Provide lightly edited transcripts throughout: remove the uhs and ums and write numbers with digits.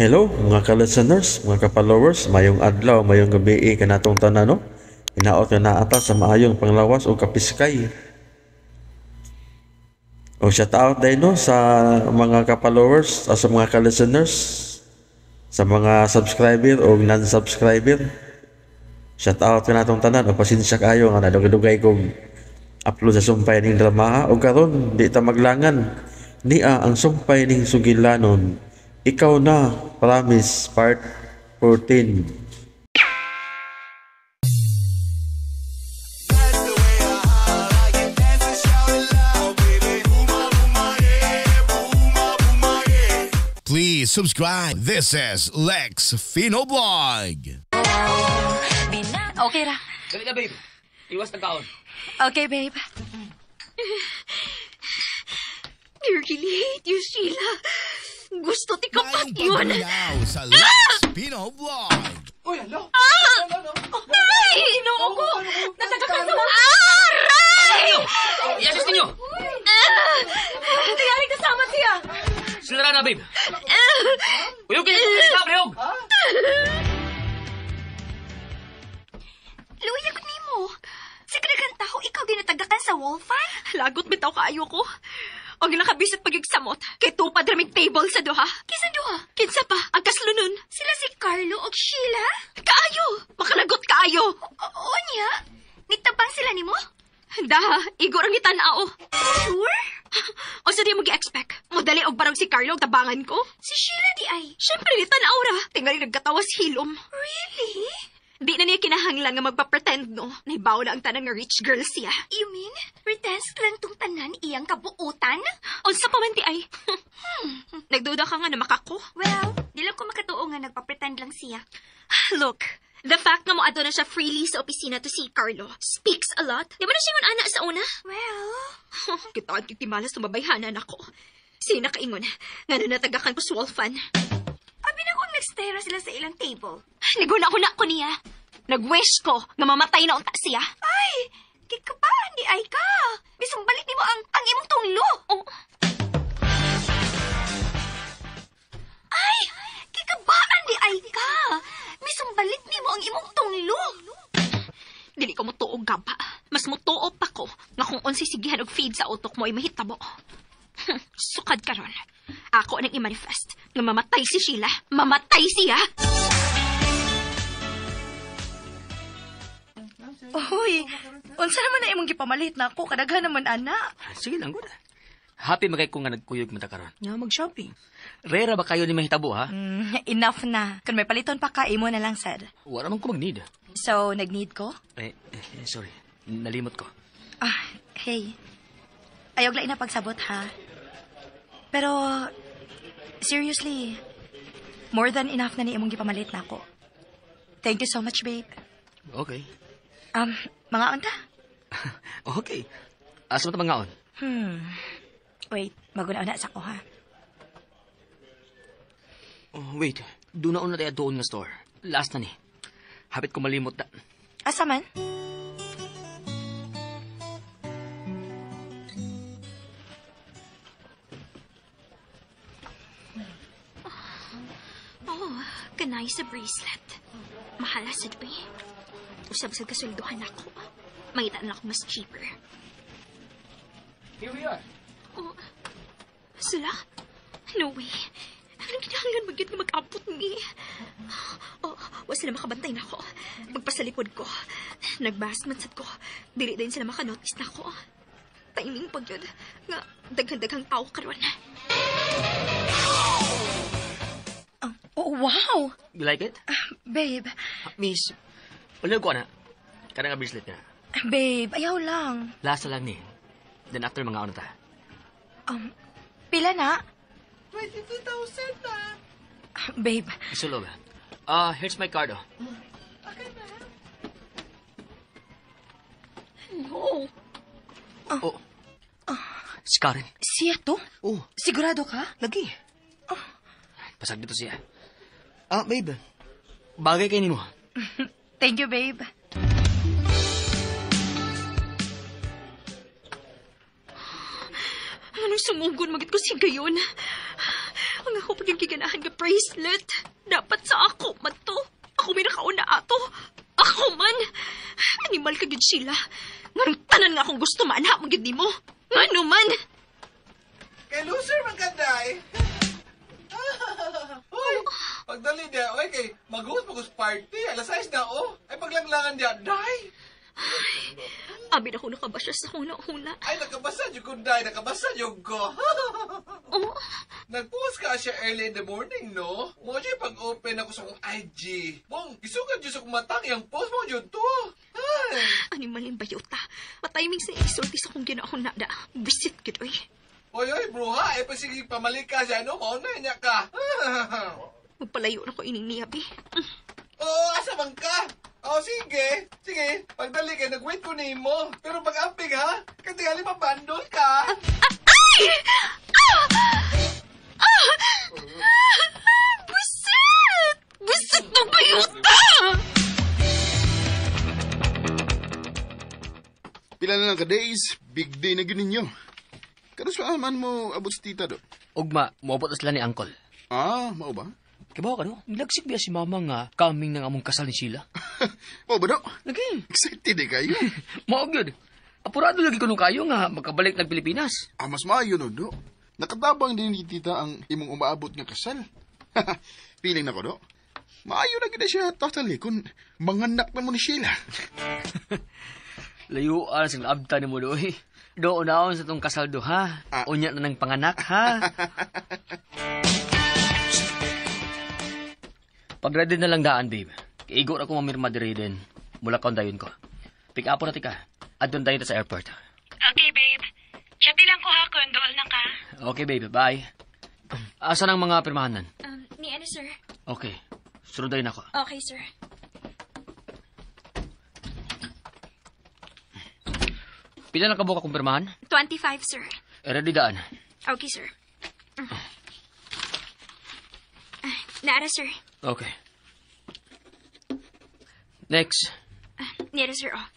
Hello mga ka-listeners, mga ka-followers, mayong adlaw, mayong gabi kanatong tanan, no? Hinaot nga naa ta sa maayong panglawas o kapiskay. O shout out din, no, sa mga ka-followers, sa mga ka-listeners, sa mga subscriber o non-subscriber. Shout out kanatong tanan o pasensya kayo nga nadugay-dugay kong upload sa Sumpay ning Dramaha. O karon di ta maglangan. Nia ang Sumpay ning Sugilanon. Ikaw Na, Promise, Part 14. Please subscribe. This is Lex Fino Vlog. Okay ra. Dali na, babe. Iwas na kaon. Okay, babe. I really hate you, Sheila. Gusto ti kapat Maayong yun. pagdulaw sa Lex Pino Vlog. Uy, hello. Ay! Inoo ko! Natagakasama! Aray! I-assist ninyo. Tiyari kasama siya! Sila na, babe. Uyog kayo. Stop, uyog. Luya ko nimo. Sa kadaghang tao, ikaw ginatagakan sa wall fan? Lagot bitaw kaayo ko. O ginakabisit pagigsamot. Kay tupad raming table sa duha. Kinsa duha? Kinsa pa? Ang kaslunon. Sila si Carlo og Sheila? Kaayo! Makalagot kaayo! Oo niya. Nigtabang sila nimo? Daha, igor ang itan-ao. Sure? O sa di mo gi-expect? Modali og barang si Carlo og tabangan ko? Si Sheila di ay. Siyempre, ni tanaw ra. Tingali nagkatawas hilom. Really? Di na niya kinahanglan nga magpa-pretend, no? Nahibaw na ang tanan nga rich girl siya. You mean, pretense lang tong tanan iyang kabuutan? Unsa pa man di ay? Nagduda ka nga na makako? Well, di lang ko makatuo nga nagpa-pretend lang siya. Look, the fact nga moadto na siya freely sa opisina to see Carlo speaks a lot. Di ba na siya ngon ana sa una? Well, Kita ang timalas tumabayhanan ako. Sino nakaingon? Nga na natagakan ko sa Wolfan. Abi na kung nagstera sila sa ilang table. Naguna-una ko niya. Nag-wish ko nga mamatay na unta siya. Ay, kikabaan di ay ka. Bisang balik nimo ang imong tunglo. Oh, Ay, kikabaan di ay ka. Bisang balik nimo ang imong tunglo. Dili ko motuo gaba. Mas motuo pa ko nga kung unsay sigihan og feed sa utok mo ay mahitabo. Sukad karon. Ako nang i-manifest nga mamatay si Sheila. Mamatay siya. Uy, unsa naman na imong gipamalit na ako, kadaghan naman ana. Sige lang, good. Happy magay ko nga nagkuyog man ta karon. Nga mag-shopping. Rera ba kayo ni mahitabo, ha? Enough na. Kung may paliton pa ka, imo na lang sad. Wala man ko mag-need. So, nag-need ko? Eh, sorry. Nalimot ko. Ah, hey. Ayog lain na pagsabot, ha? Pero, seriously, more than enough na ni imong gipamalit na ako. Thank you so much, babe. Okay. Mga unta? Okay. Asa man ta mangaon? Wait, maguna-una sa ko, ha? Oh, wait. Doon na una tayo doon nga store. Last na ni. Hapit ko malimot na. Asa man? Oh, kanay sa bracelet. Mahala sad ba eh. Usab sa kasulduhan ako. Mangita na ako mas cheaper. Here we are. Oh, sila? No way. Anong kinahanglan magyud nga mag-abot ni? Oh, wa sila makabantay na ako. Magpasalikod ko. Nagbas man sad ko. Dili din sila makanotice na ako. Timing pag yun. Nga, daghan-daghang tao karon. Oh, wow! You like it? Babe, Miss, wala ko na. Kana nga bracelet na. babe, ayaw lang. Last na lang ni. Then after mga ano ta. Pila na? 22,000 na. Babe, Isulo ba? Here's my card, oh. No. Oh. Si Karen. siya to? Oh, Sigurado ka? lagi. Pasag dito siya. Ah, babe. Bagay kay nimo. Thank you, babe. Anong sumugon magit ko si gayon? Ang ako pag yung giganahan nga bracelet. Dapat sa ako man to. Ako may nakauna ato. Ako man. Animal ka gid Sheila. Nganong tanan nga akong gusto maanha mo gid nimo. Ngano man. Kay loser man ka, day. Uy, pagdali niya, oy, kay mag-host mag party. Alas 6 na, oh. Ay, paglanglangan niya, day. Abi na ko nakabasya sa huna-huna. Ay, nakabasa jud ko, day. Nakabasa jud ko. Oh, Nag-post ka siya early in the morning, no? Mo jud pag-open ako sa akong IG. Mong, gisukan jud sa akong matang yung post mo jud to. Ay. animal yung bayota. Matiming sa isulti sa akong ginauna da. Bisit gid oy. Oy, oy, bro, ha? Ay, pasige pamalik ka siya, no? Mauna niya ka. Magpalayo na ko ining niya, bi. Oo, asa man ka? Oh, sige. Sige, pagdali kay nag-wait ko nimo. Pero pag-amping, ha? Kasi tingali mabandol ka. Ay! Ah! Ah! Busit! Busit ng bayota! Pila na lang ka days, big day na gyud ninyo. Karos pa man mo abot sa tita do? Ugma, moabot na sila ni Uncle. Ah, mao ba? Kibaw ka no? Nilagsik biya si mama nga kaming nang among kasal ni Sheila. Mao ba do? Lagi. Excited eh kayo. Mao gyud. Apurado lagi kuno kayo nga makabalik nag Pilipinas. Ah, mas maayo no do. Nakatabang din ni tita ang imong umaabot nga kasal. Feeling na ko do. Maayo na gyud na siya totally kung manganak na mo ni Sheila. Layuan sa laabta ni mo doy. Do unaon sa tong kasal do ha. Ah. Unya na ng panganak ha. Pag ready na lang daan, babe. Kaigo ra ko mamirma diri din. Mula kaon dayon ko. Pick up na tika. Adun dayon ta sa airport. Okay, babe. Chat lang ko ha kung dool na ka. Okay, babe. Bye. Asa nang mga pirmahanan? Ni ano, sir? Okay. Sunod dayon ako. Okay, sir. Pila na kabuok akong pirmahan? 25, sir. Eh, ready daan. Okay, sir. Naara, sir. Okay. Next. Nira, sir, oh.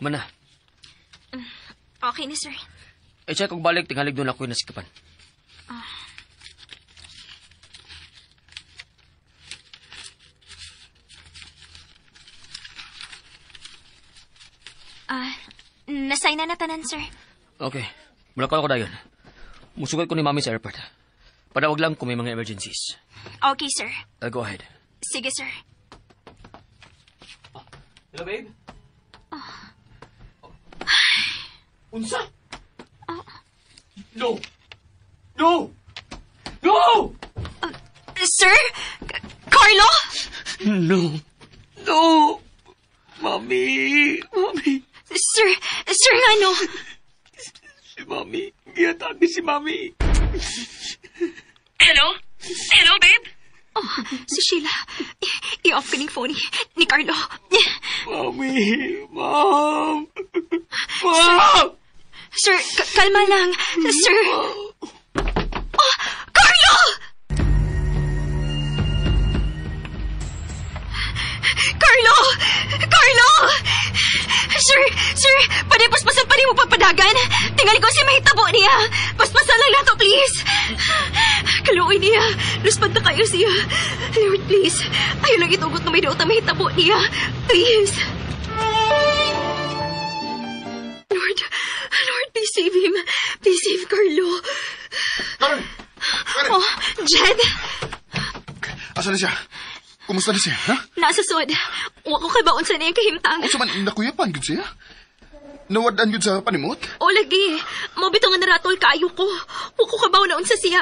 Mana. Okay na, sir. E-check og balik, tingalig doon ako yung nasikapan. Nasign na natanan, sir. Okay. Mula ko dayon. Musugat ko ni Mami sa airport. Padawag lang kung may mga emergencies. Okay, sir. I'll go ahead. Sige, sir. Hello, babe? Unsa? No! No! No! Sir? Carlo? No! No! Mami! Mami! Sir, sir, ano? Si Mami. Giyatake si Mami. Hello? Hello, babe? Oh, si Sheila. I-off ko ning phone ni Carlo. Mami! Mom! Mom! Sir, kalma lang. Sir. Oh, Carlo! Carlo! Carlo! Sir, sir, pwede paspasan pa rin mo pagpadagan. Tingali ko si mahitabo niya. Paspasan lang nato, please. Kaluoy niya. Luspad na kayo siya. Lord, please. Ayaw lang itugot na may daot na mahitabo niya. Please. Lord, Lord, please save him. Please save Carlo. Karen! Karen! Oh, Jed, Asa na siya? Kumusta na siya, ha? nasa sud. Wa ko kay baon sa niyang kahimtang. Unsa man nakuyapan gud siya? Nawadan gud sa panimot? O lagi, mo bitaw nga naratol kaayo ko. Wa ko kabaw na unsa siya.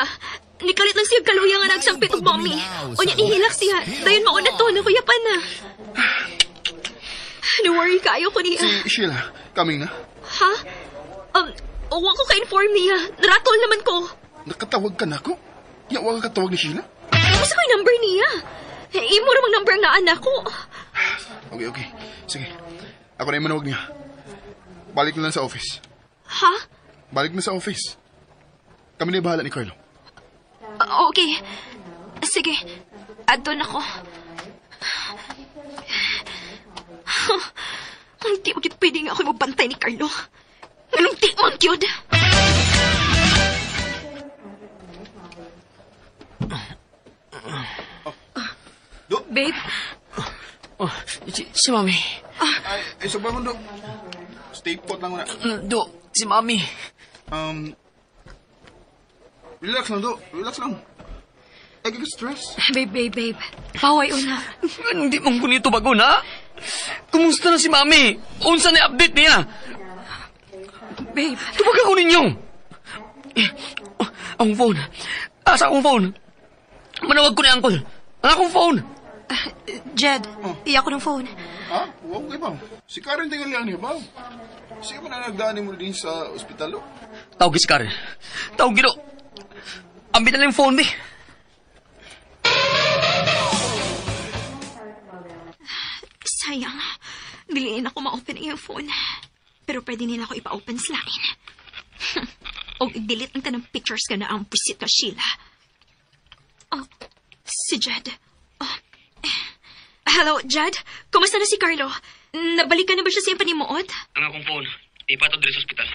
Nikalit lang siya kaluya nga nagsampit og mommy. Unya nihilak siya. Dayon mauna to, nakuyapan na. No worry kaayo ko niya. Si Sheila, coming na. Ha? Wa ko ka-inform niya. Naratol naman ko. Nakatawag ka na ako? Ya, wa ka katawag ni Sheila? Unsa ko'y number niya? Imo ramang number ang naanak ko. Okay, okay. Sige. Ako na yung manawag niya. Balik na lang sa office. Ha? Balik na sa office. Kami na yung bahala ni Carlo. Okay. Sige. Adto na ko. Hindi mo gyud pwede nga ako mabantay ni Carlo. Nganong di man gyud? Babe, Oh, si Mami. Ay, ay sabay mo, do. Stay put lang muna. Do, si Mami. Relax lang, do. Relax lang. Ay, kaka-stress. babe, babe, babe. Paway una. Hindi mong kunito bago na. Kumusta na si Mami? Unsa na update niya? Babe, Tubag ako ninyo. Eh, oh, ang phone. Asa akong phone? Manawag ko ni Uncle. Ang akong phone. Jed, iya ko ng phone. Ha? Wow, kay ba? Si Karen tingali ang hibaw. Siya man na nagdaan mo din sa ospital, do. Tawag si Karen. Tawag gino. Ang binala yung phone, di. Sayang. Diliin ako ma-open ang iyang phone. Pero pwede nila ako ipa-open sa lain. O i-delete ang tanang pictures ka na ang pusit ka, Sheila. Oh, si Jed. Oh. Hello, Jed? Kumusta na si Carlo? Nabalikan na ba siya sa iyang panimuot? Ang akong phone. Ipatod diri sa ospital.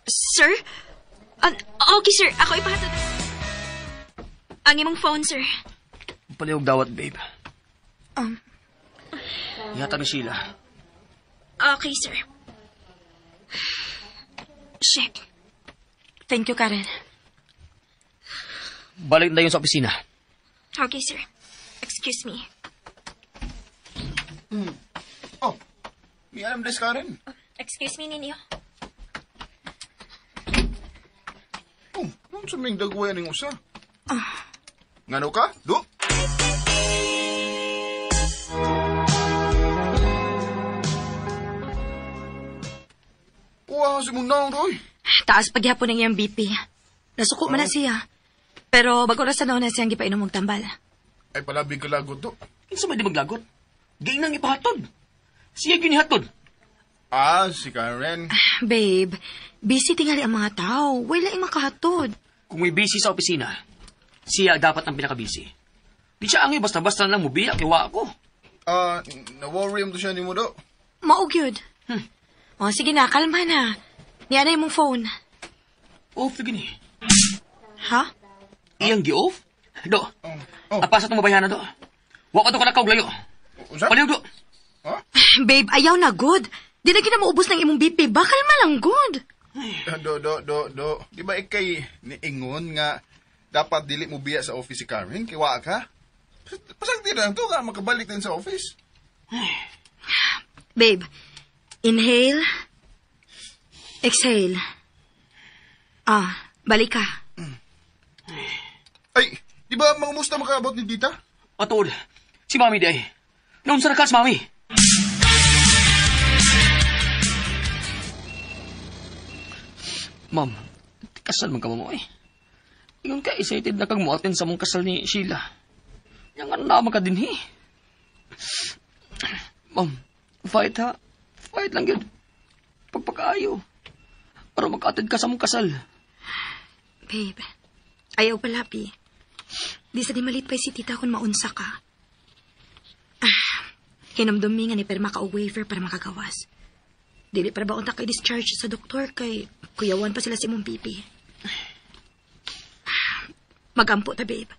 Sir? Okay, sir. Ako ipahatod. Ang imong phone, sir. Palihog dawat, babe. Ihatag ni Sheila. Okay, sir. Shit. Thank you, Karen. Balik na yun sa opisina. Okay, sir. Excuse me. Oh, may alam des, Karen. Excuse me, ninyo. Oh, nung sa ming dagway ning usa. Ngano ka? Do? Kuha si mong naong, doy. Taas paghapon ng iyang BP. Nasuko man na siya. Pero bago ra sa naon na siyang gipainom og tambal. Ay, palabig ka lagot, do. Kinsa may di maglagot? Gainang ipahatod. Siya ginihatod. Ah, si Karen. Babe, busy tingali ang mga tao. Wala yung makahatod. Kung may busy sa opisina, siya dapat ang pinaka-busy. Di siya angay basta-basta lang mubiya kay wa ako. Ah, na-worry mo to siya ni mo, do. Maog yun. O, sige na, kalma na. Niya na yung mong phone. Off na gini. Ha? Iyang gi-off? Do, Oh. apasa itong mabayhana do. Wa pa to kalakaw layo. Unsa? Palihog do. Ha? Babe, ayaw na, good. Di na gina maubos ng imong BP. Ba, kalma lang, good. Do, do, do, do. Di ba ikay niingon nga dapat dili mo biya sa office si Karen? Kay wa ka? Pasagdi na lang to ka makabalik din sa office. Babe, inhale. Exhale. Ah, balik ka. Ay, di ba mangumusta makaabot ni Tita? Atod, si Mami di ay. Naunsa na ka si Mami? Ma'am, kasal man ka mo eh. Ingon ka, excited na kang mo-attend sa mong kasal ni Sheila. Yang ano na ka din eh. Ma'am, fight ha. Fight lang yun. Pagpakaayo. Para maka-attend ka sa mong kasal. Babe, ayaw palapi. Di sa di malipay si tita kung maunsa ka. Ah, hinumdumi nga ni perma ka og waiver para makagawas. Dili para ba unta kay discharge sa doktor kay kuyawan pa sila sa imong pipi. Magampo ta, babe.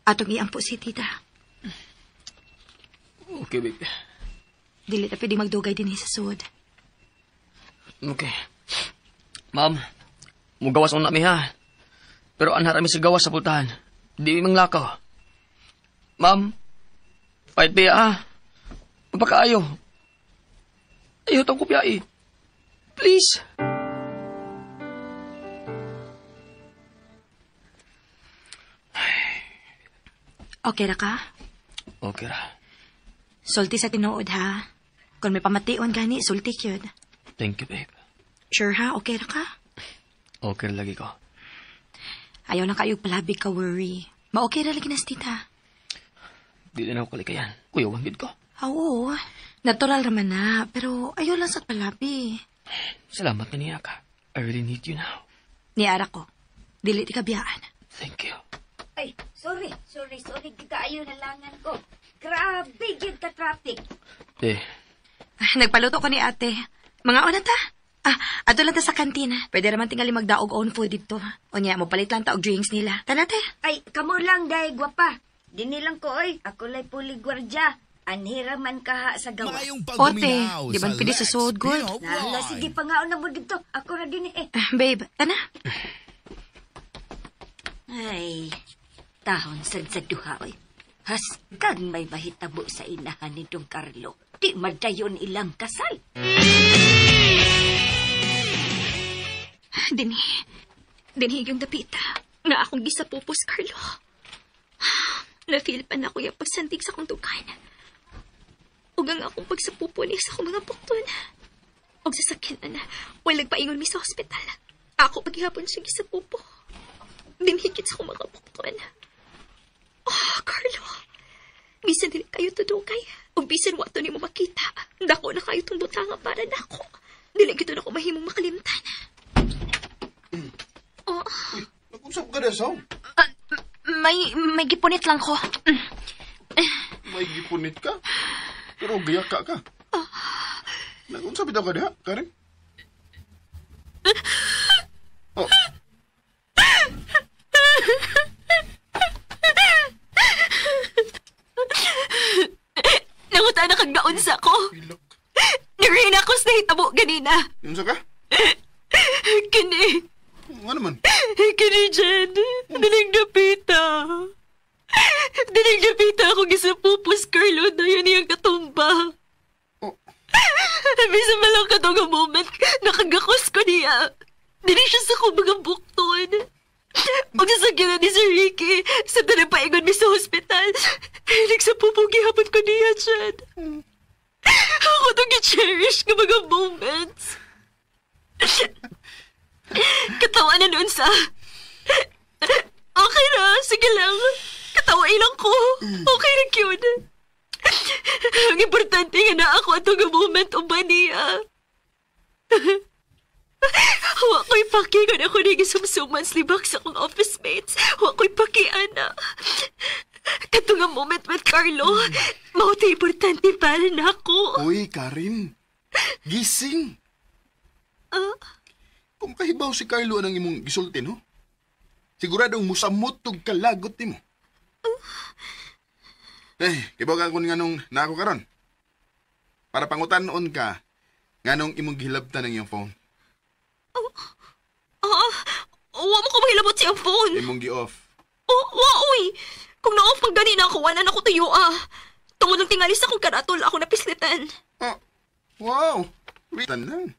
Atong iampo si tita. Okay, babe. Dili ta pwede magdugay din sa sud. Okay. Ma'am, mugawas na mi ha. Pero anhar mi sa gawas sa pultahan. Di mi manglakaw. Ma'am, fight ba ha? Pagpakaayo. Ayaw tong kopya eh. Please. Okay ra ka? Okay ra. Sulti sa tinuod ha. Kung may pamation gani, sulti gyud. Thank you, babe. Sure ha? Okay ra ka? Okay ra lagi ko. Ayaw na kayo palabig ka worry. Ma-okay ra lagi na si tita. Di na ako kalikayan. Kuyawan gid ko. Oo, natural raman na. Pero ayaw lang sa palabi. Salamat na niya ka. I really need you now. Niara ko. Dili ti kabiyaan. Thank you. Ay, sorry, sorry, sorry. Kaayo na langan ko. Grabe gyud ka traffic. Eh, Nagpaluto ko ni ate. Mga una ta. Ah, ato lang ta sa kantina. Pwede raman tingali magdaog own food dito. Unya, mopalit lang ta og drinks nila. Tana te. Ay, kamo lang dahil gwapa. Dini lang ko oy, ako lay puli gwardya. Anhira man kaha sa gawas. Maayong Ote, pagduminaw di ba sa pwede sa Lex sod, good? Pino Nala, Vlog. sige pangaon na mo dito. Ako ra din eh. Ah, babe, tana. Ay, tahon sad sa duha oy. Haskag may mahitabo sa inahan ni Don Carlo. Di madayon ilang kasal. Dinhi. Dinhi yung dapita. Nga akong gisapupos, Carlo. Na-feel pa na ko yung pagsandig sa akong dugan. Ug ang akong pagsapupo niya sa akong mga bukton. Og sa sakyanan, wala nagpaingon mi sa ospital. Ako paghihapon siya gisapupo. Dinhigit sa akong mga bukton. Oh, Carlo. Bisan dili kayo tudugay. Ug bisan wa to nimo makita. Dako na kayo tong butanga para nako. Dili gito na ko mahimong makalimtan. Oh. Nag-usap ka na, Saw. May gipunit lang ko. May gipunit ka. Pero gayak ka ka. Nag-usap bitaw ka diha, Karen? Oh. Nanguta na kag naunsa ko. Ilok. Nirina ko sa nahitabo ganina. Unsa ka? Kini. Ano man? Kini, Jen. Dinig napita. Dinig napita ako gisapupos, Carlo, na yun iyang katumba. Oh. Bisa man lang katong nga moment, nakagakos ko niya. Dili siya sa akong mga bukton. Og sasakyan na ni Sir Ricky, sa tanang paingon mi sa hospital. Nagsapupo gihapon ko niya, Jen. Ako itong i-cherish nga mga moments. Katawa na nun sa... Okay na, sige lang. Katawa ilang ko. Okay na yun. Ang importante nga na ako ato nga moment uban niya. Wa ko'y paki kung ako nagisumsuman libak sa akong office mates. Wa ko'y paki, ana. Kato nga moment with Carlo, mao to importante para nako. Uy, Karen. Gising. Ah? Kung kahibaw si Carlo anang imong gisulti, no? Siguradong musamot og kalagot nimo. Eh, kibaw ka kung nganong naako karon. Para pangutan-on ka, nganong imong gihilabtan ang iyong phone. Ah, wa mo ko mahilabot siyang phone. Imong gi-off. Oh, wa, uy. Kung na-off pag gani na ako, wala na ko tuyo, ah. Tungod ng tingali sa akong karatol, ako napislitan. Oh, wow. Tan lang.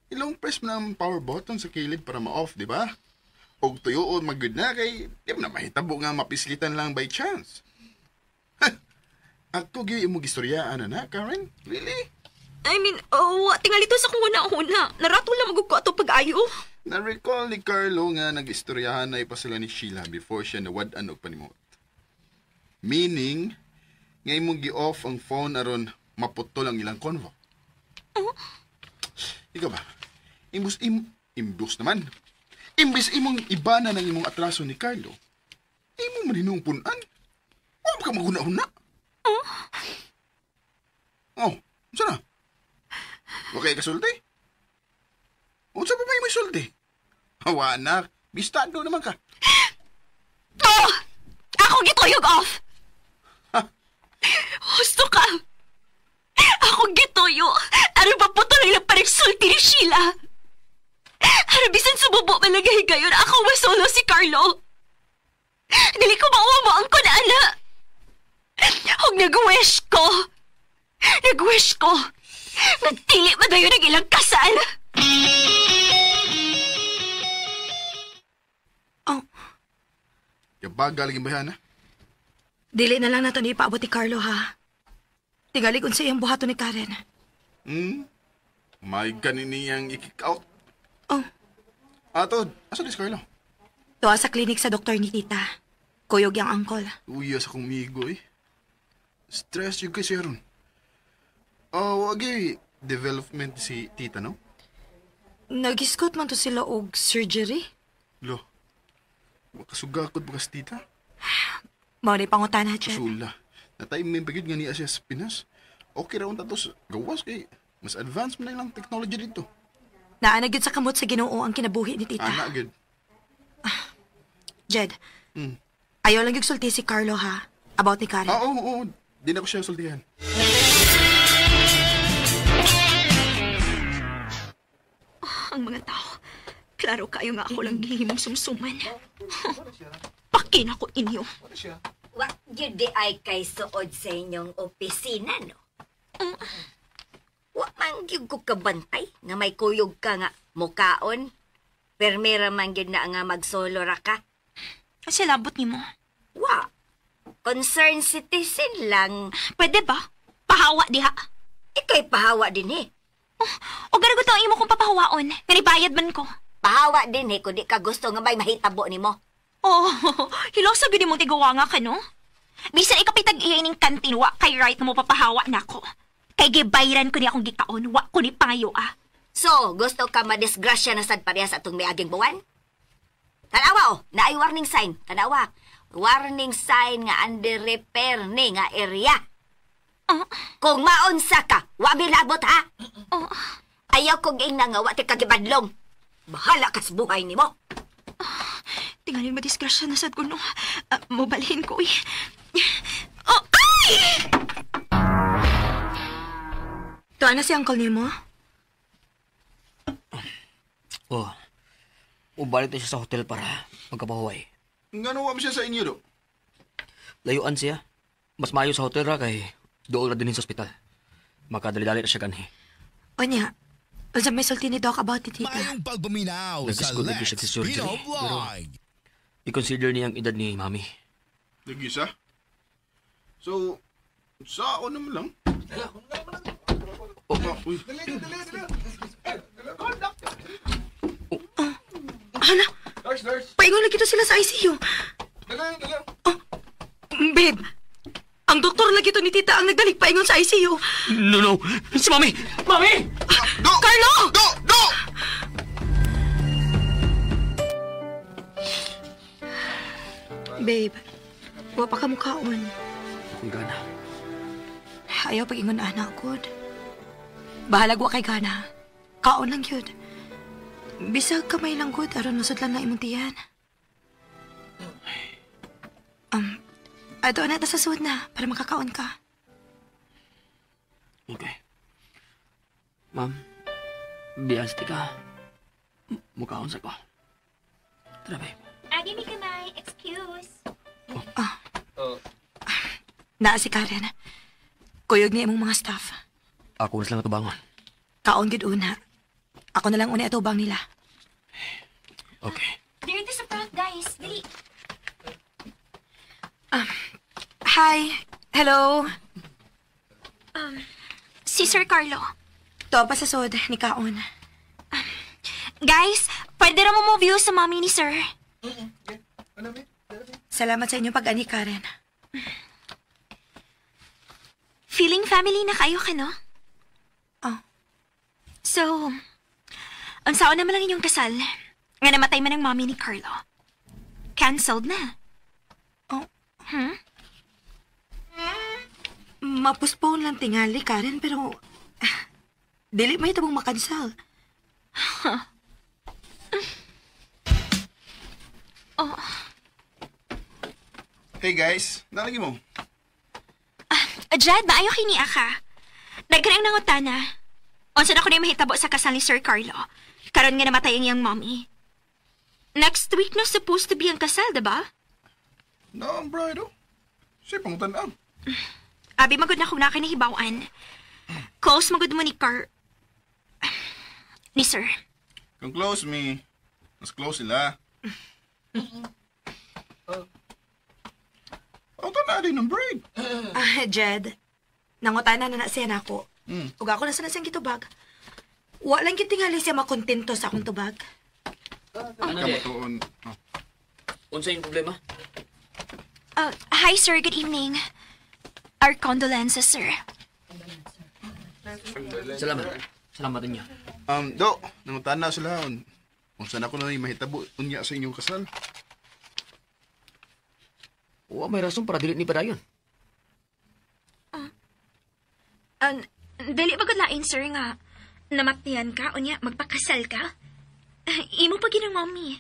Ilong press mo na ang power button sa kilid para ma-off, di ba? Og tuyuon magud na kay di mo na mahitabo nga mapislitan lang by chance. Ako gyud imong gistoryaan na, Karen? Really? I mean, oh, tingali to sa akong una-una. Naratol lang magug ko ato pag-ayo. Na-recall ni Carlo nga nag-istoryahan na ipa sila ni Sheila before siya nawad-an og panimot. Meaning, nga imong gi-off ang phone aron maputol ang ilang convo. Ikaw ba? Imbus imbus naman. Imbis imong ibana ng imong atraso ni Carlo, imo man hinuong punan. Wa ka maguna-una. Oh, unsa na? Okay kasulti? Unsa pa may sulti? Hawa na, bistado naman ka. Oh! Ako gituyog off! Ha? Husto ka! Ako gituyo! Ano ba po tuloy lang panagsulti ni Sheila? Ano bisan sumubo malagay gayon, ako masolo si Carlo. Dili ko mauwa ang kunana. Huwag nag-wish ko. Nag-wish ko. Nagtili madayon ang ilang kasal. Oh, Yabagal lagi bayan ha? dili na lang nato ni ipaabot ni Carlo, ha? Tingali kung sa iyang buhaton ni Karen. May ganin niyang i-kick out. Oh, Ato, asa dis Carlo? tuwa sa klinik sa doktor ni tita. Kuyog yang angkol. Uya sa kong migo eh. Stress yung kasi ron. Oh, wagi development si tita, no? Nagiskot man to sila og surgery. Lo. Makasugakot ba si tita? Mao ni pangutana, Jen. Sula. Natime pagid nga niya siya sa Pinas. Okay ra unta to sa gawas kay mas advanced man na ilang technology dito. Naa na gyud sa kamot sa Ginoo ang kinabuhi ni tita. Ana gyud. Jed. Ayaw lang gyud sulti si Carlo ha about ni Karen. Ah, oo, oo. Di na ko siya sultihan. Ang mga tao. Klaro kayo nga ako lang gihimong sumsuman. Pakin ako inyo. Wa gyud di ay kay suod sa inyong opisina, no? Wa man gyud ko kabantay nga may kuyog ka nga mukaon. Permira man gyud na nga magsolo ra ka. Kasi labot nimo. Wa. Concerned citizen lang. Pwede ba? Pahawa diha. Ika'y pahawa din eh. O ganagot ang imo kong papahawaon. Nga nibayad man ko. Pahawa din eh kung di ka gusto nga may mahitabo nimo. Oh, hilosa gyud imong tiguwa nga ka, no? Bisan ikapitag iya ining kantin, wa kay right na mo papahawa nako. Kay gibayran ko ni akong gikaon, wa ko ni pangayo ah. So, gusto ka madisgrasya na sad parehas atong miaging buwan? Tanawa oh, naay warning sign. Tanawa. Warning sign nga under repair ni nga area. Kung maunsa ka, wa milabot ha. Oh. Ayaw kong ingna nga wa ti kagibadlong. Bahala ka sa buhay nimo. Tingalin madisgrasya na sad ko no. Mobalhin ko eh. Oh, ay! Tuwa na si uncle nimo? Oh. Ubalik na siya sa hotel para magkapahuway. Ngano wa man siya sa inyo do? Layuan siya. Mas maayo sa hotel ra kay dool ra din sa ospital. Makadali-dali na siya ganhi. Onya, unsa may sulti ni Doc about ni tita? Mayong pagpaminaw sa Nag-school lagi Lex siya sa surgery. Pino Pero Vlog. i-consider niya ang edad ni Mami. Nag-isa? So, sa ako naman lang. Oh. Uy. Hala, Nurse, nurse. paingon lagi to sila sa ICU. Dali, dali. Babe, ang doktor lagi to ni tita ang nagdalik paingon sa ICU. No, no! Si Mami! Mami! Do! Carlo! Do! Do! Babe, wa pa ka mukhaon. Kung gana. Ayaw pag-ingon ana, good. Bahalag wa kay gana. Kaon lang yun. Bisag kamay lang good, aron masudlan na imong tiyan. Ato na ta sa sud na para makakaon ka. Okay. Ma'am, bias ka. Mukhaon sa ko. Tara, babe. Agi mi kamay, excuse. Oh. Naa si Karen. Kuyog ni imong mga staff. Ako na silang atubangon. Kaon gid una. Ako na lang una atubang nila. Okay. They're in the front, guys. Dali. Hi. Hello. Si Sir Carlo. To pa sa sod ni kaon. Guys, pwede ra mo mo view sa mami ni Sir. Salamat sa inyong pag-ani, Karen. Feeling family na kayo ka, no? Oh. So, unsaon naman lang inyong kasal? Nga namatay man ang mami ni Carlo. Cancelled na. Oh. Ma-postpone lang tingali, Karen, pero dili may tabong makansel. Oh. Hey guys, nalagi mo? Jed, maayo kay niya ka. Nagkarang nangutana. Unsa na ko na mahitabo sa kasal ni Sir Carlo. Karon nga namatay ang iyang mommy. Next week na supposed to be ang kasal, diba? No, bro, do. Siya pangutan-an. Abi, magod na kung na kinahibawan. Close magod mo ni Car... Ni Sir. Kung close me, mas close sila. Pangutan-an din ng braid. Ah, Jed, nangutana na na siya nako. Ug ako na sana siyang gitubag. Wa lang gyud tingali siya makontento sa akong tubag. Ano di? Kamatuon. Oh. Unsa yung problema? Hi, sir. Good evening. Our condolences, sir. Salamat. Salamat niya. Do, nangutana sila. Unsa na ko na mahitabo unya sa inyong kasal. Wa may rason para dili ni padayon. Dili ba gud lain, sir, nga namatian ka, unya, magpakasal ka? Imo pa ginang mami.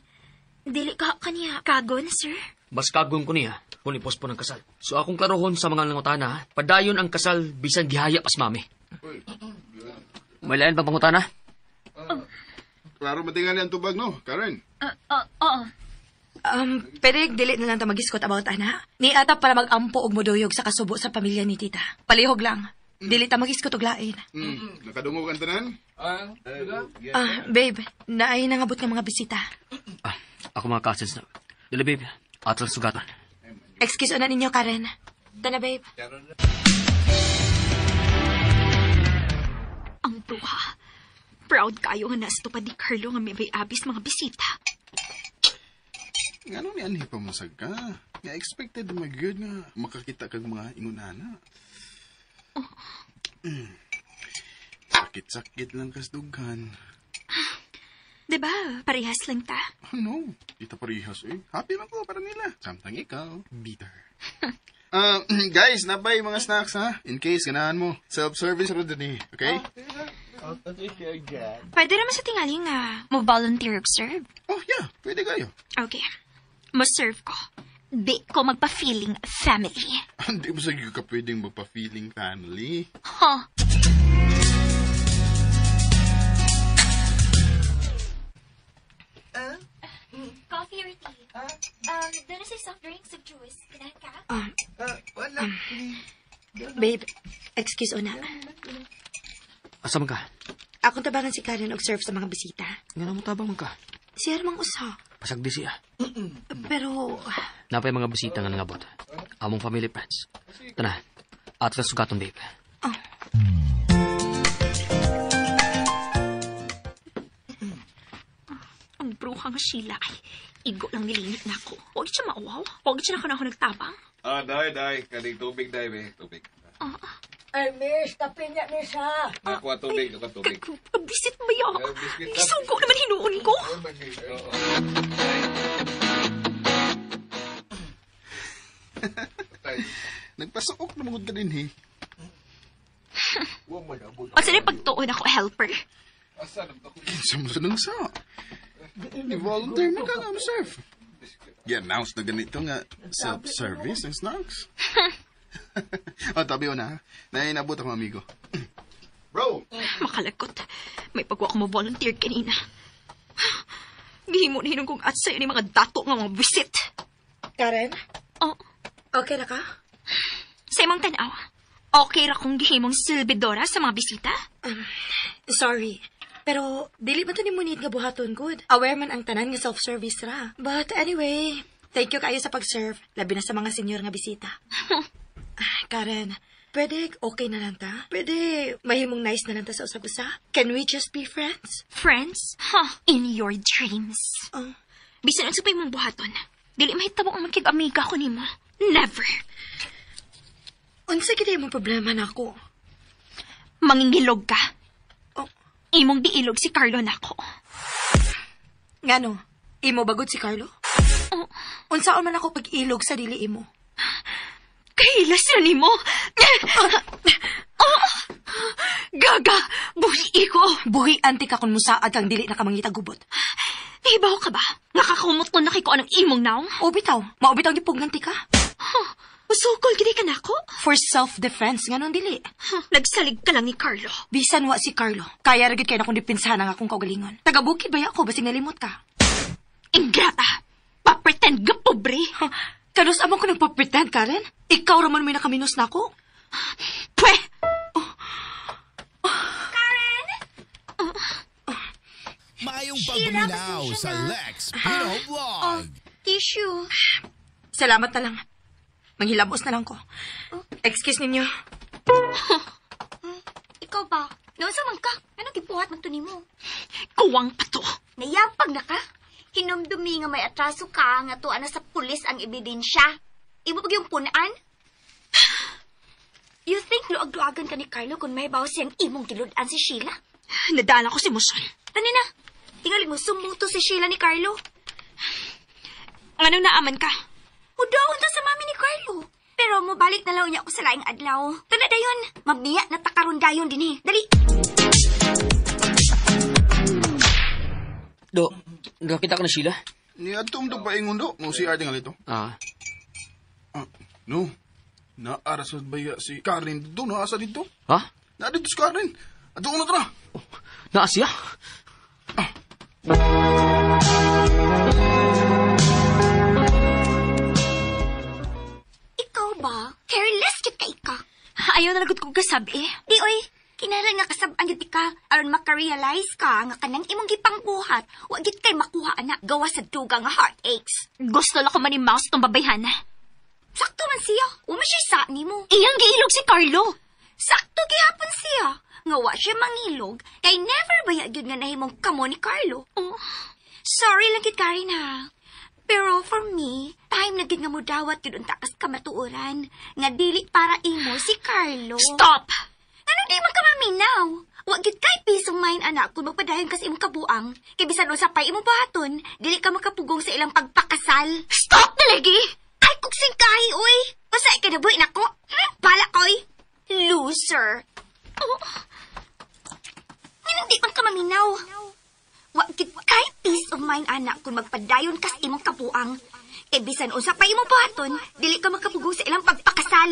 Dili ka kaniya kagon, sir? Bas kagon ko niya kung ipospon ang kasal. So akong klarohon sa mga nangutana, padayon ang kasal bisan gihaya pas mami. May lain pang pangutana? Klaro matingali ang tubag, no? Karen? Oo. Pwede dili na lang ta mag-iskot about ana. Ni ata para mag-ampo og moduyog sa kasubo sa pamilya ni tita. Palihog lang. Dili ta mag-iskot og lain. Nakadungog ang tanan? Babe, naay nangabot nga mga bisita. Ako mga cousins na. Dili babe, atol sugatan. Excuse na ninyo, Karen. Tana, babe. Ang bruha. Proud kayo nga nastupad ni Carlo nga may abis mga bisita. Ngano ni anhi pa masag ka? Nga expected magyud nga makakita kag mga ingunana. Oh. Sakit-sakit lang kas dughan. Diba, parehas lang ta. Oh, no, di ta parehas eh. Happy man ko para nila. Samtang ikaw, bitter. Guys, nabay mga snacks ha. In case ganahan mo. Self-service ra din eh, okay? Pwede naman sa tingali nga mo volunteer og serve. Oh yeah, pwede kayo. Okay. Mo-serve ko. Di ko magpa-feeling family. Hindi mo sa ka pwedeng magpa-feeling family. Huh. Coffee or tea? Doon na sa soft drinks of juice. Kinahan ka? Babe, excuse una. Asa man ka? Akong tabangan si Karen og serve sa mga bisita. Nga mo tabang man ka. Siya mang usa. Pasagdi siya. Pero, Napay mga bisita nga nangabot. Among family friends. Tana, atol sugaton babe. Oh. Ang bruha nga Sheila ay igo lang nilinit na ako. Huwag siya mauwaw. Huwag siya na ako nagtabang. Day. Kaning tubig, day, be. Tubig. Ay, miss, kapinya ni siya. Nakuha tubig, nakuha tubig. Kabisit ba yun? Isugo naman hinuon ko. Nagpasuok na mangod ka din, he. O saan yung pagtuon ako, helper? Kinsa mo sa nang sa? I-volunteer mo ka nga, serve. I-announce na ganito nga self-service ang snacks. O, tabi na. Nainabot ako, amigo. Bro! Makalagot. May pagwa ko mo-volunteer kanina. Gihimo na hinong kong at sa'yo ni mga dato nga mga bisit. Karen? Oh. Okay ra ka? Sa imong tanaw, okay ra kong gihimong silbidora sa mga bisita? Sorry. Pero, dili man to ni Munit nga buhaton, good. Aware man ang tanan nga self-service ra. But anyway, thank you kayo sa pag-serve. Labi na sa mga senior nga bisita. Karen, pwede okay na lang ta? Pwede mahimong nice na lang ta sa usag-usa? Can we just be friends? Friends? Huh, in your dreams. Oh. Bisan ang supay mong buhaton, dili mahitabo ang magkig-amiga ko nimo. Never. Unsa gid imong problema nako? Mangingilog ka. Oh. Imong giilog si Carlo nako. Ngano? Imo bagod si Carlo? Oh. Unsaon man ako pag-ilog sa dili imo? Kahilas na nimo. Oh. Gaga, buhi ko. Buhi anti ka kung musaad kang dili na kamangita gubot. Nahibaw ka ba? Nakakumot ko na kay ko anong imong naong? O bitaw, maubitaw gipugnan ti ka. Huh. Usukol gid ka nako? For self-defense, nganon dili. Huh. Nagsalig ka lang ni Carlo. Bisan wa si Carlo. Kaya ra gid kay na kung dipinsahan ang akong kaugalingon. Taga-bukid ba ako basig nalimot ka? Ingrata. Pa-pretend ga pobre. Huh. Kanus among ko nagpa-pretend, Karen? Ikaw raman may nakaminos na ako. Pwe! Oh. Oh. Karen! Oh. Maayong pagpaminaw sa Lex Pino Vlog. Oh, tissue. Salamat na lang. Manghilabos na lang ko. Oh. Excuse ninyo. Ikaw ba? Naunsa man ka? Anong gibuhat man to nimo? Kuwang pa to. Nayapag na ka? Hinumdumi nga may atraso ka nga tuwa na sa pulis ang ebidensya. Imo pag yung punan? You think luag-luagan ka ni Carlo kung may bawas siyang imong gilud-an si Sheila? Nadala ko si Muson. Tani na. Tingali mo, sumbong to si Sheila ni Carlo. Anong naaman ka? Hudaon ta sa mami ni Carlo. Pero mobalik na lang niya ako sa laing adlaw. Tuna dayon, mabiya na takaron dayon dinhi. Dali. Do, nakakita ka na Sheila? Ni adtong do paingon do, mo si Arte nga lito. Ah. No. Naara sa baya si Karen dito, naasa dito. Ha? Naa dito si Karen. Adto na tara. Oh, naa siya? Ah. Ikaw ba? Careless gyud kay ka. Ayaw na lagot kong kasabi. Di oy, kinahanglan nga kasab-an gyud ka aron maka-realize ka nga kanang imong gipangbuhat, wa gyud kay makuha ana gawas sa dugang nga heartaches. Gusto lang ko man ni Mouse tong babayhan. Sakto man siya. Wa man siya sa nimo. Iyang giilog si Carlo. Sakto gihapon siya. Nga wa siya mangilog kay never baya gyud nga nahimong kamo ni Carlo. Oh. Sorry lang gid Karen ha. Pero for me, time na gid nga mudawat gyud unta kas kamatuoran nga dili para imo si Carlo. Stop! Ano di man ka maminaw? Wa gid kay peace of mind anak kung magpadayon kas imong kabuang. Kay bisan unsa pay imong buhaton, dili ka makapugong sa ilang pagpakasal. Stop na lagi! Ay kugsing kahi oy. Usa ka nabuhi nako? Bala koy. Loser. Oh. Nganong di man ka maminaw? Wa gid kay peace of mind anak kung magpadayon kas imong kabuang. Kay bisan unsa pa imong buhaton, dili ka makapugong sa ilang pagpakasal.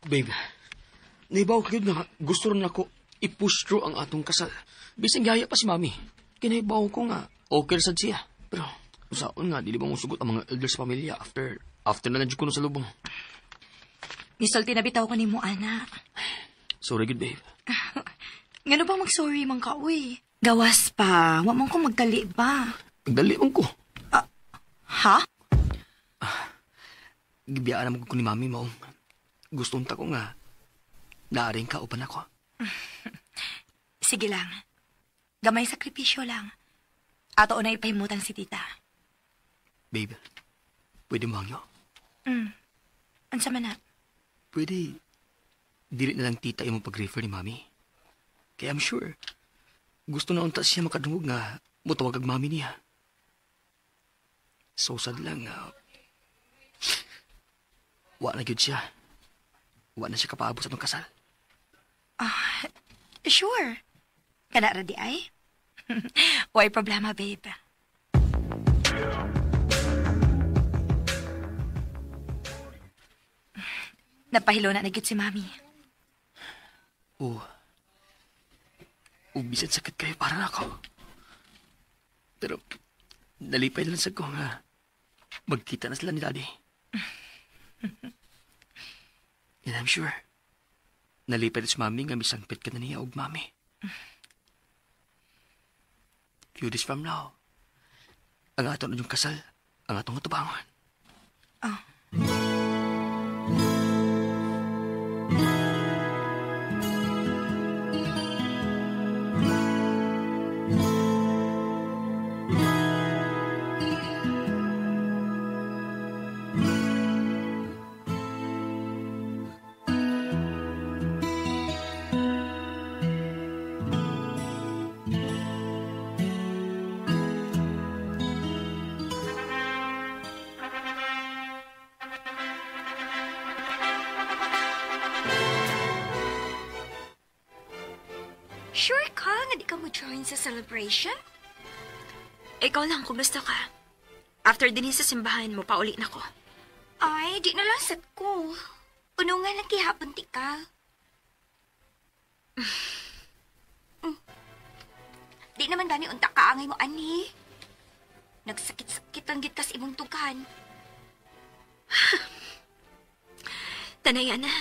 Babe, naibaw ka yun nga gusto rin ako i-push through ang atong kasal. Bisan gaya pa si Mami. Kinaibaw ko nga, okay sad siya. Pero, usaon nga, dili ba mo sugot ang mga elders sa pamilya after na nandiyo ko na sa lubong. Misulti na bitaw ko ni mo, anak. Sorry, good babe. Ngano bang mag-sorry man ka, uy? Gawas pa, wa man ko magdali ba? Magdali man ko. Ha? Gibiyaan naman ko ni Mami mo. Gusto unta ko nga, naaring ka upan ako. Sige lang. Gamay sakripisyo lang. Ato na ipahimutan si tita. Babe, pwede mo hangyo? Unsa man na? Pwede, dili na lang tita imong pag-refer ni Mami. Kaya I'm sure, gusto na unta siya makadungog nga mutawag ag Mami niya. So sad lang, wa na gyud siya. Wa na siya kapaabot sa atong kasal. Sure. Kana ra di ay? Way problema, babe. Napahilo na gyud si Mami. Oo. Bisan sakit kayo para nako. Pero nalipay na lang sa ko nga magkita na sila ni Daddy. And I'm sure, nalipay na si Mami nga misangpit ka na niya og Mami. Few days from now, ang ato na yung kasal, ang atong atubangon. Oh. Sure ka nga di ka mo join sa celebration? Ikaw lang kung gusto ka. After din sa simbahan mo, pauli na ko. Ay, di na lang sad ko. Uno nga lang gihapon ti ka. Di naman gani unta kaangay mo, ani. Nagsakit-sakit ang gid kas imong tugan. Tanaya na.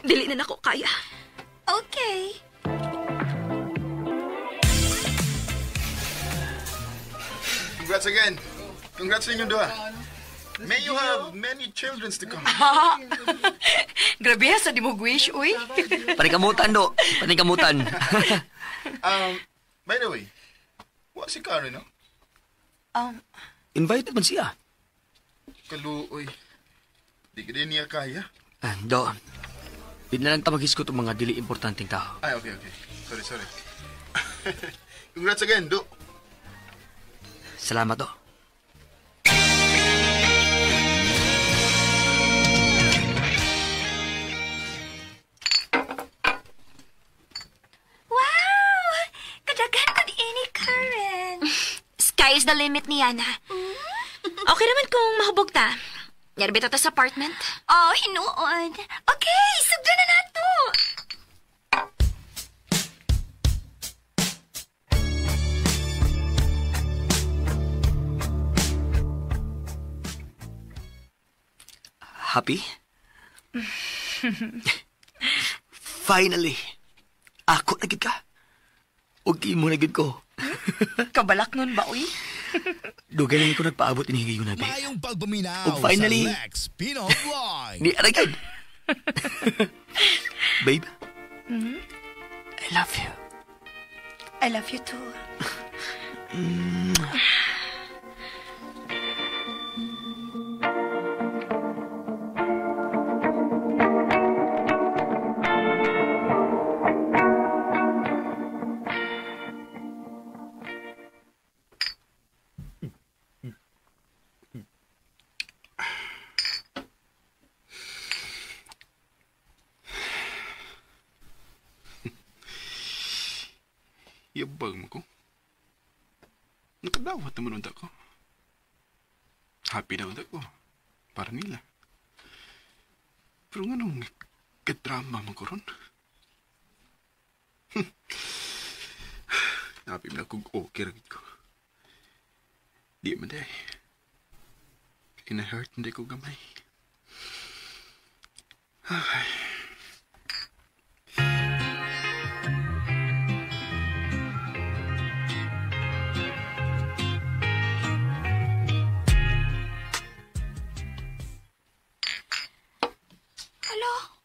Dili na nako kaya. Okay. Congrats again. Congrats sa inyong duha. May you have many children to come. Grabe sa di mo wish, uy. Panikamutan, do. Panikamutan. By the way, wa si Karen, no? Invited man siya. Kaluoy. Di ka din niya kaya. Do, di na lang tamaghiskot ang mga dili importanteng tao. Ay, okay, okay. Sorry, sorry. Congrats again, Do. Salamat, do. Wow! Kadaghan kod ini, Karen. Sky is the limit ni Yana. Okay naman kung mahubog ta. Nyarbita ta sa apartment. Oh, hinuon. Okay, sugdan na nato. Happy? Finally, ako na gid ka. Ug imo na gid ko. Kabalak nun ba, uy? Dugay lang ko nagpaabot ini higayon na, babe. Maayong pagpaminaw Ug finally, sa Lex Pino Vlog. Di aray gid. Babe, I love you. I love you too. Yabag mo ko. Nakadawat naman unta ko. Happy na unta ko. Para nila. Pero nga nung kadrama mo ko ron. Happy na kung okay ra gid ko. Di man day. Ina-hurt hindi ko gamay. Ay. Hello?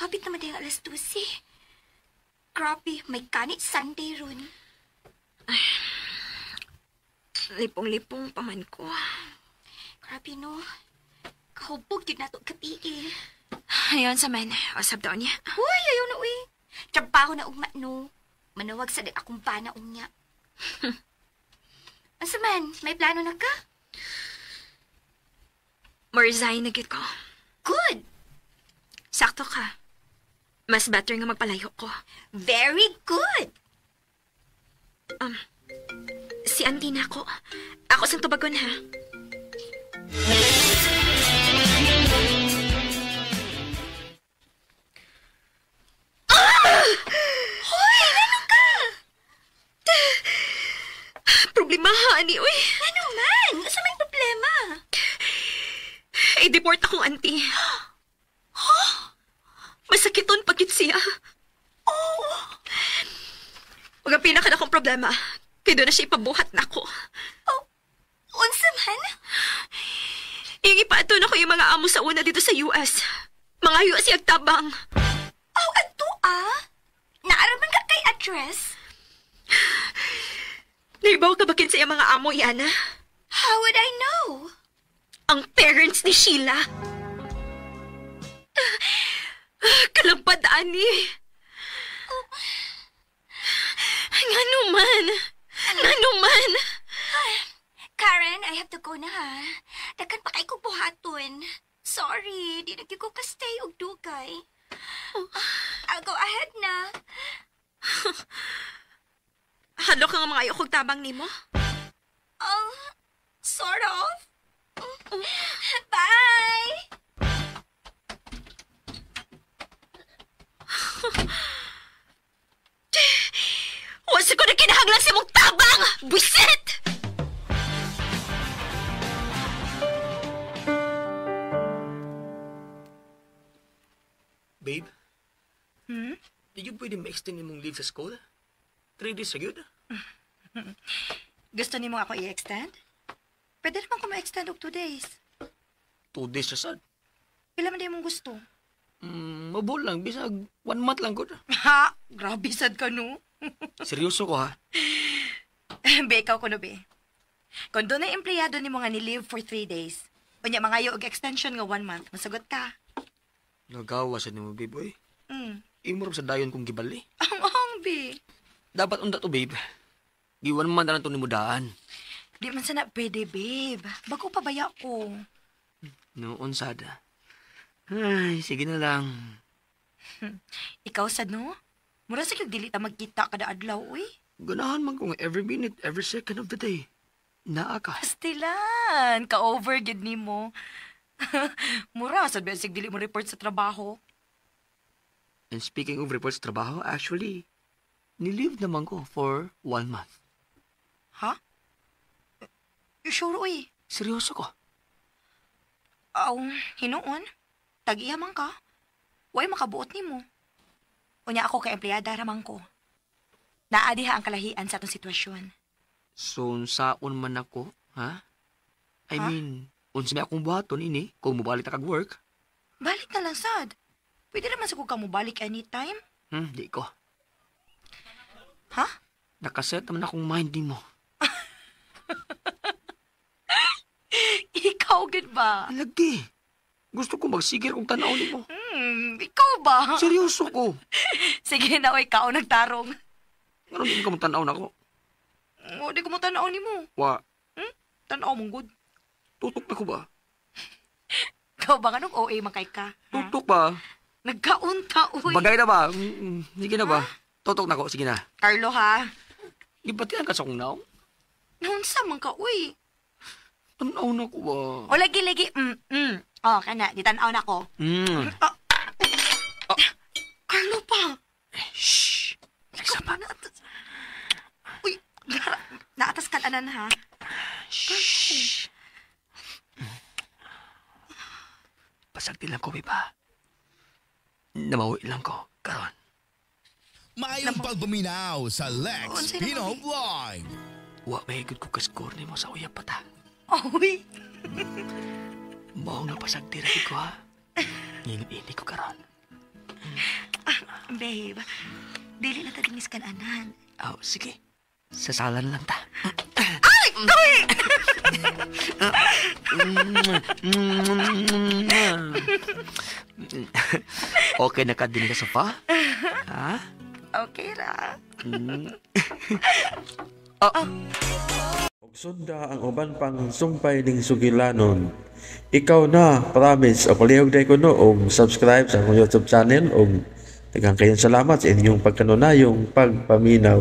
Hapit naman din 12:00. Grabe, may kanit Sunday ron. Lipong-lipong paman ko. Grabe no. Kahubog din nato gabi eh. Ayon sa man, usab daw niya. Uy, ayaw na uy. Trabaho na ugma no. Manawag sa akong bana unya. Asa man, may plano na ka? Mo-resign na gid ko. Good! Sakto ka. Mas better nga magpalayo ko. Very good! Si auntie na ako. Ako sang tubagon ha. Hoy, ano ka? Problema ha, ani, uy. Ano man? Asa may problema? I-deport akong auntie. Huh? Masakiton pagit siya. Oh! Huwag ang pinaka na akong problema. Kaya doon na siya ipabuhat na ako. Oh, unsa man? Yung ipaato na ko yung mga amo sa una dito sa US. Mga US yung tabang. Oh, adto ah? Naaraman ka kay address? Naibaw ka ba kin sa iyang mga amo, Yana? How would I know? Ang parents ni Sheila. Kalampad, ani. Ngano man? Ngano man? Karen, I have to go na ha. Daghan pa kay kong buhaton. Sorry, di na gyud ko ka-stay og dugay. I'll go ahead na. Halo ka nga mga ayok og tabang nimo? Oh, sort of. Bye! Wasa ko na kinahanglan sa imong tabang! Buisit! Babe? Di yun pwede ma-extend imong leave sa school? 3 days sa yun? Gusto nimo ako i-extend? Pwede naman ko ma-extend og 2 days. 2 days sa sad. Pila man di mong gusto? Mabol lang. Bisag 1 month lang ko. Ha? Grabe sad ka no? Seryoso ko ha? Be, ikaw ko no be. Kung doon na empleyado ni mo nga ni-leave for 3 days, unya mangayo og extension nga 1 month, masagot ka. Nagawa sa nimo, babe, oy. Imo sa dayon kong gibali. Ang ang, be. Dapat unta to, babe. Giwan man na to ni mudaan. Di man sana pwede, babe. Bago pa baya ko. Noon, sada. Ay, sige na lang. Ikaw sad no? Mura sa kag dili ta magkita kada adlaw, uy. Ganahan man ko nga every minute, every second of the day. Naa ka. Pastilan, ka-over gid nimo. Mura sad ba sig dili mo report sa trabaho. And speaking of reports sa trabaho, actually, ni-leave naman ko for 1 month. Ha? You sure, uy? Seryoso ko. Aw, hinuon. Tag-iya man ka. Way makabuot nimo. Unya ako kay empleyada raman ko. Naa diha ang kalahian sa atong sitwasyon. So, unsaon man ako, ha? I Ha? mean, unsa may akong buhaton ini kung mobalik na kag work? Balik na lang sad. Pwede naman sa ka mo balik anytime. Di ko. Ha? Nakaset naman akong mind nimo. Ikaw gid ba? Lagi. Gusto ko magsigir kung tanaw nimo. Ikaw ba? Seryoso ko. Sige na, oy, kao nagtarong. Ngano di mo ka tanaw nako? O, di ko mo tanaw nimo. Wa, Tanaw mong good. Tutok na ko ba? Ikaw ba nganong OA man kay ka? Ha? Tutok ba? Nagkaunta, uy. Bagay na ba? Sige na ba? Tutok na ko, sige na. Carlo, ha? Gibatian ka sa akong naong? Naunsa man ka, uy. Tanaw na ko ba? O, lagi, lagi. Oh, kana, di tanaw na ko. Ah. Carlo pa. Shh! Ikaw pa naatas. Uy, naatas ka anan, ha? Shh! Pasagdi lang ko, ba? Namawi lang ko. Karon. Maayong pagpaminaw sa Lex Unsay naman, Pinoy Live. Wa may ko ka-score nimo sa uyab pa ta. Uy. Mao nga pasagdi ra ko, ha. Ngingin ko karon. Babe, dili na ta dingis kan anan. Aw, sige. Sa sala na lang ta. Ay! Uy! Okay na ka din sa sofa? Ha? Okay ra. Og sunda ang uban pang sumpay ning sugilanon. Ikaw na, promise. O palihog day kuno og subscribe sa akong YouTube channel og daghang kayong salamat sa inyong pagkanunayong pagpaminaw.